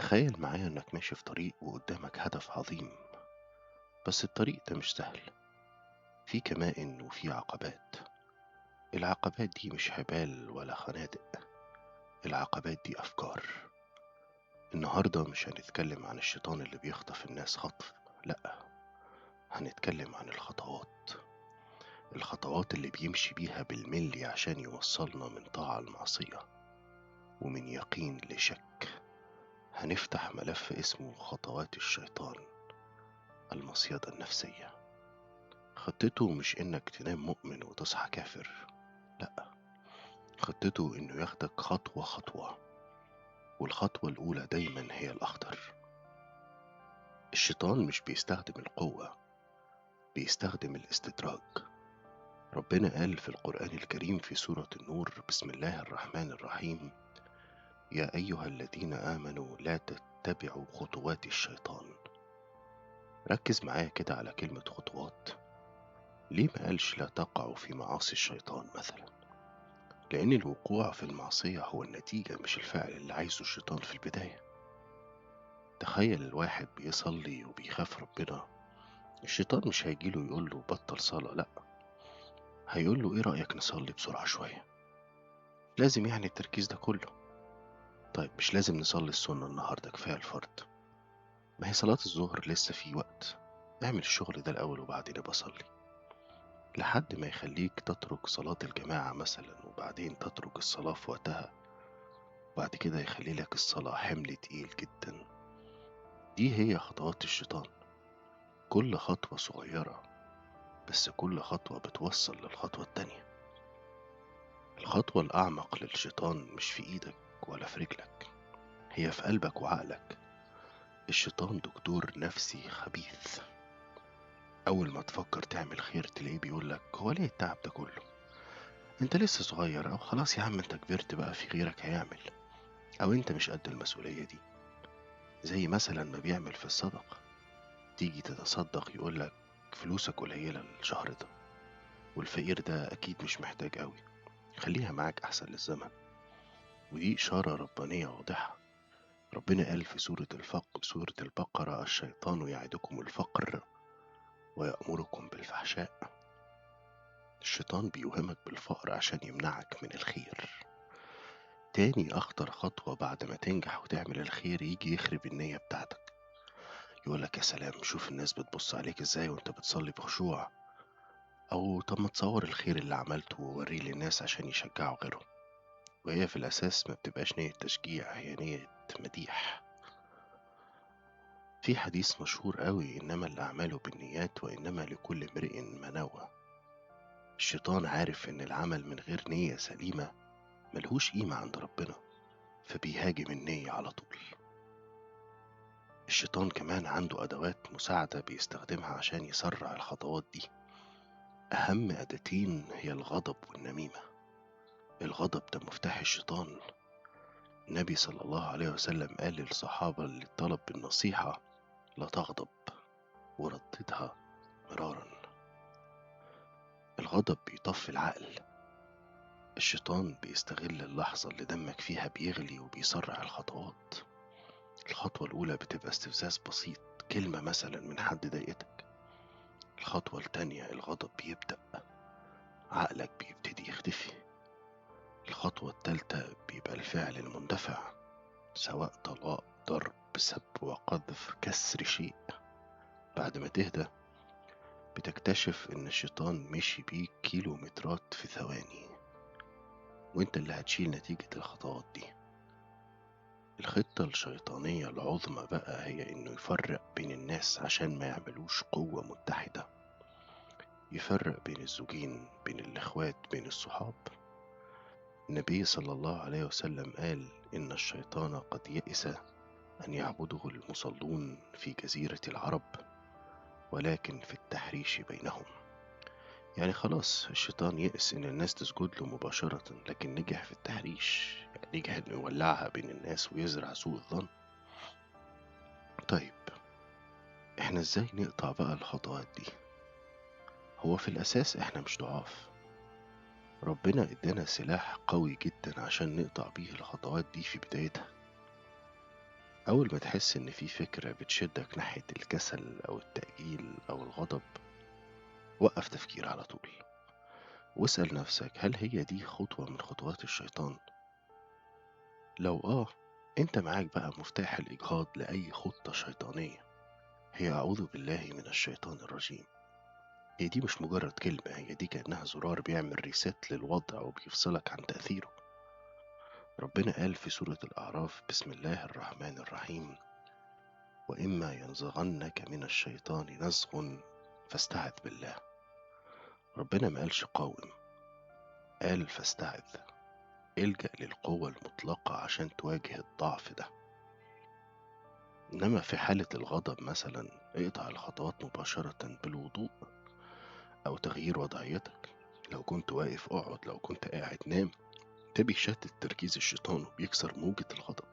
تخيل معايا إنك ماشي في طريق وقدامك هدف عظيم، بس الطريق ده مش سهل، في كمائن وفي عقبات. العقبات دي مش حبال ولا خنادق، العقبات دي أفكار. النهاردة مش هنتكلم عن الشيطان اللي بيخطف الناس خطف، لأ، هنتكلم عن الخطوات، الخطوات اللي بيمشي بيها بالملي عشان يوصلنا من طاعة لمعصية ومن يقين لشك. هنفتح ملف اسمه خطوات الشيطان، المصيدة النفسية. خطته مش إنك تنام مؤمن وتصحى كافر، لأ، خطته إنه ياخدك خطوة خطوة، والخطوة الأولى دايما هي الأخطر. الشيطان مش بيستخدم القوة، بيستخدم الاستدراج. ربنا قال في القرآن الكريم في سورة النور: بسم الله الرحمن الرحيم، يا أيها الذين آمنوا لا تتبعوا خطوات الشيطان. ركز معايا كده على كلمة خطوات. ليه ما قالش لا تقعوا في معاصي الشيطان مثلا؟ لأن الوقوع في المعصية هو النتيجة مش الفعل اللي عايزه الشيطان في البداية. تخيل الواحد بيصلي وبيخاف ربنا، الشيطان مش هيجيله يقول له بطل صلاة، لأ، هيقول له إيه رأيك نصلي بسرعة شوية؟ لازم يعني التركيز ده كله؟ طيب مش لازم نصلي السنة النهاردة، كفاية الفرض، ما هي صلاة الظهر لسه في وقت، اعمل الشغل ده الأول وبعدين ابقى صلي. لحد ما يخليك تترك صلاة الجماعة مثلا، وبعدين تترك الصلاة في وقتها، وبعد كده يخلي لك الصلاة حمل تقيل جدا. دي هي خطوات الشيطان، كل خطوة صغيرة بس كل خطوة بتوصل للخطوة التانية. الخطوة الأعمق للشيطان مش في إيدك ولا في رجلك، هي في قلبك وعقلك. الشيطان دكتور نفسي خبيث. أول ما تفكر تعمل خير تلاقيه بيقولك هو ليه التعب ده كله؟ أنت لسه صغير، أو خلاص يا عم أنت كبرت بقى في غيرك هيعمل، أو أنت مش قد المسؤولية دي. زي مثلا ما بيعمل في الصدقة، تيجي تتصدق يقولك فلوسك قليلة الشهر ده، والفقير ده أكيد مش محتاج قوي، خليها معاك أحسن للزمن. ودي إشارة ربانية واضحة. ربنا قال في سورة البقرة: الشيطان يعدكم الفقر ويأمركم بالفحشاء. الشيطان بيوهمك بالفقر عشان يمنعك من الخير. تاني أخطر خطوة بعد ما تنجح وتعمل الخير، يجي يخرب النية بتاعتك. يقولك يا سلام، شوف الناس بتبص عليك ازاي وانت بتصلي بخشوع، أو طب ما تصور الخير اللي عملته ووريه للناس عشان يشجعوا غيرهم. وهي في الأساس ما بتبقاش نية تشجيع، هي نية مديح. في حديث مشهور قوي: إنما الأعمال بالنيات وإنما لكل امرئ ما نوى. الشيطان عارف إن العمل من غير نية سليمة ملهوش قيمة عند ربنا، فبيهاجم النية على طول. الشيطان كمان عنده أدوات مساعدة بيستخدمها عشان يسرع الخطوات دي. أهم أداتين هي الغضب والنميمة. الغضب ده مفتاح الشيطان. النبي صلى الله عليه وسلم قال للصحابة اللي طلب بالنصيحة: لا تغضب، ورددها مرارا. الغضب بيطفي العقل. الشيطان بيستغل اللحظة اللي دمك فيها بيغلي وبيسرع الخطوات. الخطوة الأولى بتبقى استفزاز بسيط، كلمة مثلا من حد ضايقتك. الخطوة التانية الغضب بيبدأ، عقلك بيبتدي يختفي. الخطوة التالتة بيبقى الفعل المندفع، سواء طلاق، ضرب، سب وقذف، كسر شيء. بعد ما تهدى بتكتشف إن الشيطان مشي بيك كيلومترات في ثواني، وإنت اللي هتشيل نتيجة الخطوات دي. الخطة الشيطانية العظمى بقى هي إنه يفرق بين الناس عشان ما يعملوش قوة متحدة، يفرق بين الزوجين، بين الإخوات، بين الصحاب. النبي صلى الله عليه وسلم قال إن الشيطان قد يئس أن يعبده المصلون في جزيرة العرب، ولكن في التحريش بينهم. يعني خلاص الشيطان يئس إن الناس تسجد له مباشرة، لكن نجح في التحريش، يعني نجح إنه يولعها بين الناس ويزرع سوء الظن. طيب إحنا إزاي نقطع بقى الخطوات دي؟ هو في الأساس إحنا مش ضعاف، ربنا إدانا سلاح قوي جدا عشان نقطع بيه الخطوات دي في بدايتها. أول ما تحس إن في فكرة بتشدك ناحية الكسل أو التأجيل أو الغضب، وقف تفكير على طول واسأل نفسك، هل هي دي خطوة من خطوات الشيطان؟ لو أنت معاك بقى مفتاح الإجهاض لأي خطة شيطانية، هي أعوذ بالله من الشيطان الرجيم. هي دي مش مجرد كلمة، هي دي كأنها زرار بيعمل ريست للوضع وبيفصلك عن تأثيره. ربنا قال في سورة الأعراف: بسم الله الرحمن الرحيم، وإما ينزغنك من الشيطان نزغ فاستعذ بالله. ربنا ما قالش قاوم، قال فاستعذ. الجأ للقوة المطلقة عشان تواجه الضعف ده. إنما في حالة الغضب مثلا، اقطع الخطوات مباشرة بالوضوء أو تغيير وضعيتك. لو كنت واقف اقعد، لو كنت قاعد نام. ده بيشتت تركيز الشيطان وبيكسر موجة الغضب.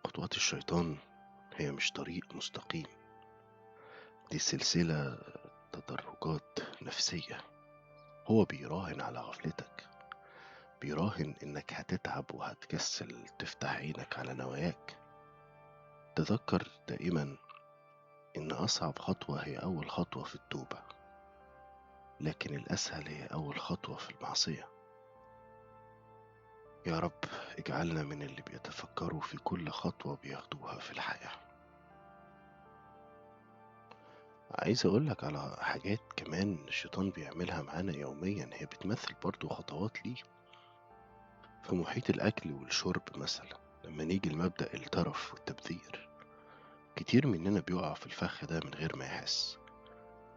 خطوات الشيطان هي مش طريق مستقيم، دي سلسلة تدرجات نفسية. هو بيراهن على غفلتك، بيراهن إنك هتتعب وهتكسل تفتح عينك على نواياك. تذكر دائما إن أصعب خطوة هي أول خطوة في التوبة، لكن الأسهل هي أول خطوة في المعصية. يا رب اجعلنا من اللي بيتفكروا في كل خطوة بياخدوها في الحياة. عايز أقولك على حاجات كمان الشيطان بيعملها معانا يوميا، هي بتمثل برضو خطوات ليه في محيط الأكل والشرب. مثلا لما نيجي لمبدأ الترف والتبذير، كتير مننا بيقع في الفخ ده من غير ما يحس.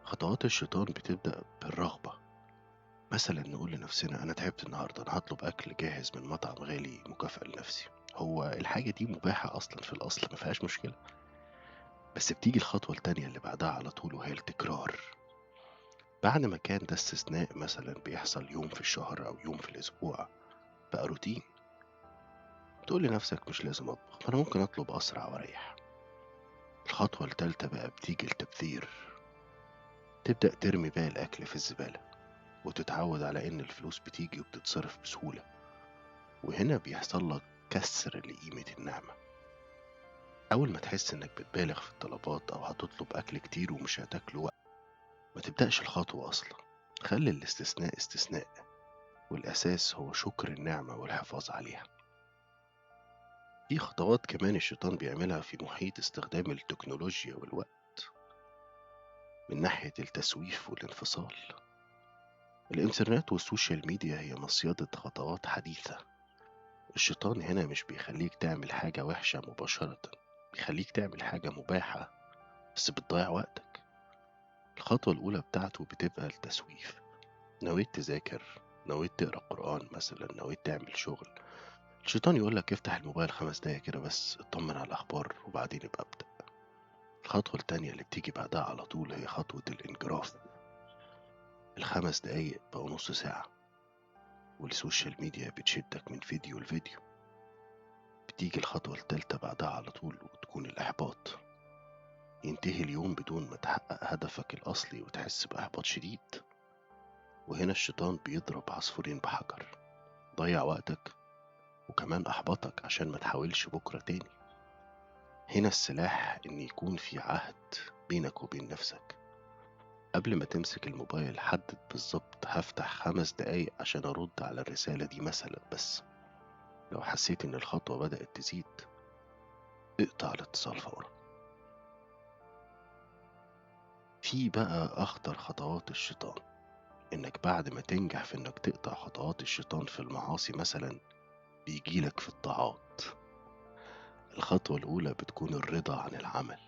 خطوات الشيطان بتبدأ بالرغبة. مثلا نقول لنفسنا: أنا تعبت النهاردة، أنا هطلب أكل جاهز من مطعم غالي مكافأة لنفسي. هو الحاجة دي مباحة أصلا في الأصل، ما فيهاش مشكلة، بس بتيجي الخطوة التانية اللي بعدها على طول، وهي التكرار. بعد ما كان ده استثناء مثلا بيحصل يوم في الشهر أو يوم في الأسبوع، بقى روتين. تقول لنفسك مش لازم أطبخ، أنا ممكن أطلب أسرع وأريح. الخطوة التالتة بقى بتيجي التبذير. تبدأ ترمي باقي الأكل في الزبالة وتتعود على إن الفلوس بتيجي وبتتصرف بسهولة، وهنا بيحصل لك كسر لقيمة النعمة. أول ما تحس إنك بتبالغ في الطلبات أو هتطلب أكل كتير ومش هتاكله وقت، ما تبدأش الخطوة أصلا. خلي الاستثناء استثناء، والأساس هو شكر النعمة والحفاظ عليها. في خطوات كمان الشيطان بيعملها في محيط استخدام التكنولوجيا والوقت، من ناحية التسويف والانفصال. الإنترنت وال social media هي مصيدة خطوات حديثة. الشيطان هنا مش بيخليك تعمل حاجة وحشة مباشرة، بيخليك تعمل حاجة مباحة بس بتضيع وقتك. الخطوة الأولى بتاعته بتبقى التسويف. نويت تذاكر، نويت تقرأ قرآن مثلا، نويت تعمل شغل، الشيطان يقولك افتح الموبايل 5 دقايق كده بس، اطمن على الأخبار وبعدين ابقى ابدأ. الخطوة التانية اللي بتيجي بعدها على طول هي خطوة الانجراف. ال5 دقايق بقوا نص ساعة، وال social media بتشدك من فيديو لفيديو. بتيجي الخطوة التالتة بعدها على طول وتكون الإحباط. ينتهي اليوم بدون ما تحقق هدفك الأصلي وتحس بإحباط شديد. وهنا الشيطان بيضرب عصفورين بحجر، ضيع وقتك وكمان أحبطك عشان ما تحاولش بكرة تاني. هنا السلاح إن يكون في عهد بينك وبين نفسك. قبل ما تمسك الموبايل حدد بالظبط، هفتح 5 دقايق عشان أرد على الرسالة دي مثلا. بس لو حسيت إن الخطوة بدأت تزيد، اقطع الاتصال فورا. في بقى أخطر خطوات الشيطان، إنك بعد ما تنجح في إنك تقطع خطوات الشيطان في المعاصي مثلا، بيجيلك في الطاعات. الخطوة الأولى بتكون الرضا عن العمل.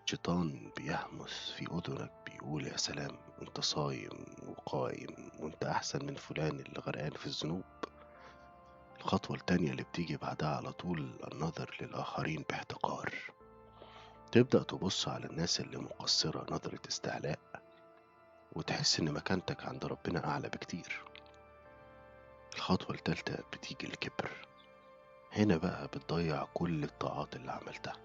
الشيطان بيهمس في أذنك بيقول يا سلام، أنت صايم وقايم وأنت أحسن من فلان اللي غرقان في الذنوب. الخطوة التانية اللي بتيجي بعدها على طول النظر للآخرين باحتقار. تبدأ تبص على الناس اللي مقصرة نظرة استعلاء، وتحس إن مكانتك عند ربنا أعلى بكتير. الخطوة التالتة بتيجي الكبر. هنا بقى بتضيع كل الطاعات اللي عملتها.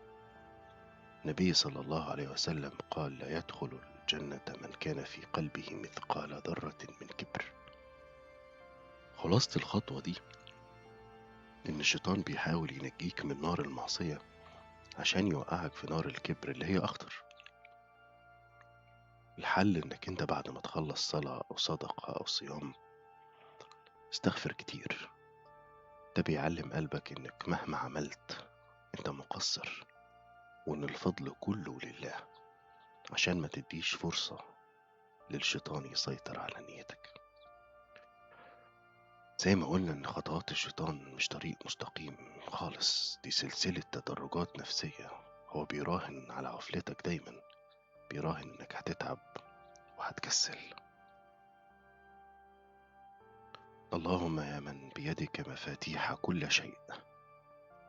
النبي صلى الله عليه وسلم قال: لا يدخل الجنة من كان في قلبه مثقال ذرة من كبر. خلاصة الخطوة دي إن الشيطان بيحاول ينجيك من نار المعصية عشان يوقعك في نار الكبر اللي هي أخطر. الحل إنك أنت بعد ما تخلص صلاة أو صدقة أو صيام استغفر كتير. ده بيعلم قلبك إنك مهما عملت أنت مقصر، وإن الفضل كله لله، عشان ما تديش فرصة للشيطان يسيطر على نيتك. زي ما قلنا إن خطوات الشيطان مش طريق مستقيم خالص، دي سلسلة تدرجات نفسية. هو بيراهن على غفلتك دايما، بيراهن إنك هتتعب وهتكسل. اللهم يا من بيدك مفاتيح كل شيء،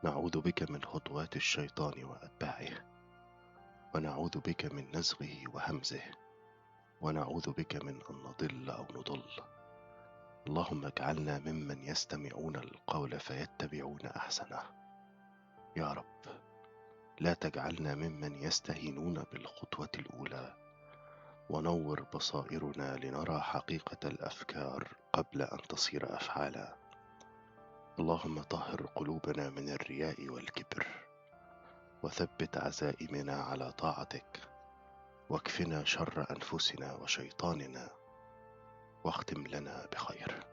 نعوذ بك من خطوات الشيطان وأتباعه، ونعوذ بك من نزغه وهمزه، ونعوذ بك من أن نضل أو نضل. اللهم اجعلنا ممن يستمعون القول فيتبعون أحسنه. يا رب لا تجعلنا ممن يستهينون بالخطوة الأولى، ونور بصائرنا لنرى حقيقة الأفكار قبل أن تصير أفعالا. اللهم طهر قلوبنا من الرياء والكبر، وثبت عزائمنا على طاعتك، واكفنا شر أنفسنا وشيطاننا، واختم لنا بخير.